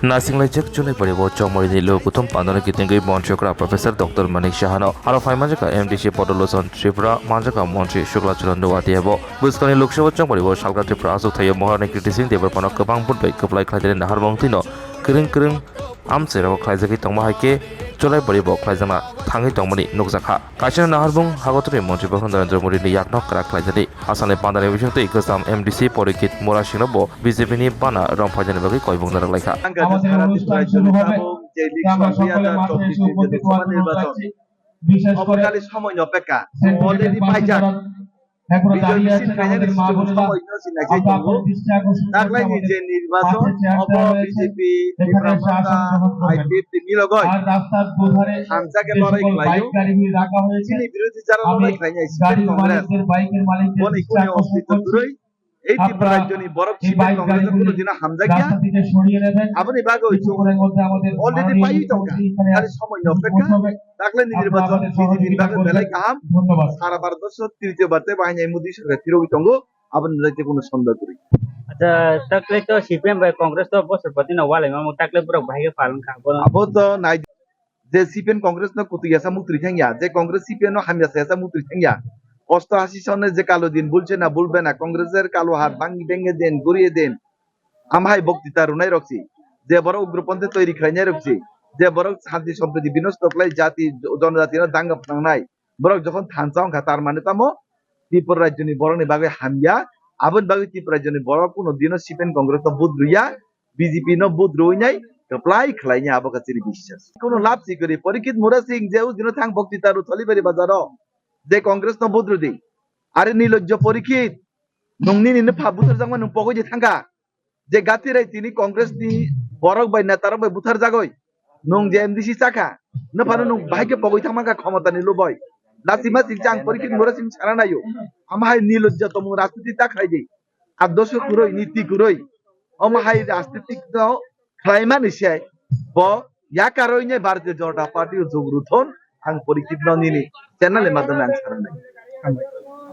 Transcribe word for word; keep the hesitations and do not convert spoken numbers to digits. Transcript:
Nasinglai jek Chulaibari bo Chongmari ni lukuthum pandano kitingwi Montri okra Professor Doctor Manik Sahano aro phai manjaka M D C Podolochon Tripura manjaka Montri Shukla Charan Noatia bo bwskangni Lok Sabha Chongmari bo salka Tripura aswk thaio Maharani Kirti Singh Debbarmano kwbang vote bai kwplai khlaijani naharmung tino kwrwng kwrwng amchairok khlaijagwi tongma hai khe Chulaibari bo khlaijakna thangwi tongmani nukjakha. Kaisa naharmung hagotorni Montri Bokhorok Narendra Modi ni yakno kwrak khlaijani. Asalni pandani bisingtwi kwcham M D C Porikit Murasingno bo B J P ni bana romphaijakni bagwi koibung narwklaikha. Angkha je sara Tripura rajyoni tabuk je election dui hajar chobbish ni je Lok Sabha nirbachon, obo khali somoini opekha. Already paijak. Bijoy misil khainani sitwng somoino se naisai tongo. Taklaini je nirbachon, obo B J P, Tipra Motha, I P F T ni logoi hamjak khe lorai khlaio. Chini birodhi jara lorai khlainai C P M Congress. Boni kuni ostitw kwrwi. Ei Tripura rajyoni borok C P M Congress no kuno dino hamjakya. Aboni bagwi chwng already paiwi tongkha. Khali somoino opekha. Taklaini nirbachon B J P ni bagwi belai kaham. Sara Bharat borso tritiyo bar tei bahai nai Modi sorkar phirogwi tongo. Aboni belai tei kuno sonda kwrwi. Acha, taklai to C P M bai Congress to bosor pati no walai mamo, taklai borok bahai khe palwng kha. Abo to nai je C P M Congress no kutu yasa muktri thangya, je Congress C P M no hamya sa yasa muktri thangya. Osto asi sone je kalo din bulse na bulbe na Congress er kalo har bangi benge den guriye den. Amhai boktita runai rok si. Je borok ugroponthi toiri khlainai rok si. Je borok shanti sompriti binosto khlai jati jonojati no danga phnangnai. Borok jokhon thansa wngkha tar mane tamo Tripura rajyoni borokni bagwi hamya. Aboni bagwi Tripura rajyoni borok kuno dino C P M Congress no vote rwya. B J P no vote rwinai kwplai khlainai abo kha chini biswas. Kuno lab si kwrwi Porikit Murasing je o dino thang boktita ru Tholibari bazaro je Congress no vote rwdi. Are nilojjo Porikit, nwng nini no pha buthar jangma nwng pogoi je thangkha. Je gati rai tini Congress ni borok bai neta rok bai buthar jagoi. Nwng je M D C chakha, no phano nwng bahai khe pogoi thangma kha khomota ni luboi. Lasi ma sing chang Porikit Murasing sana nayo. Ama hai nilojjo tomung rajniti ta khlai di. Adosho kwrwi, niti kwrwi. Omo hai rajnitik no khlaimani se bo yakarwi ne Bharatiya Janata Party o jogruthon ang Porikit no nini channel ni madhyome ang sana nai.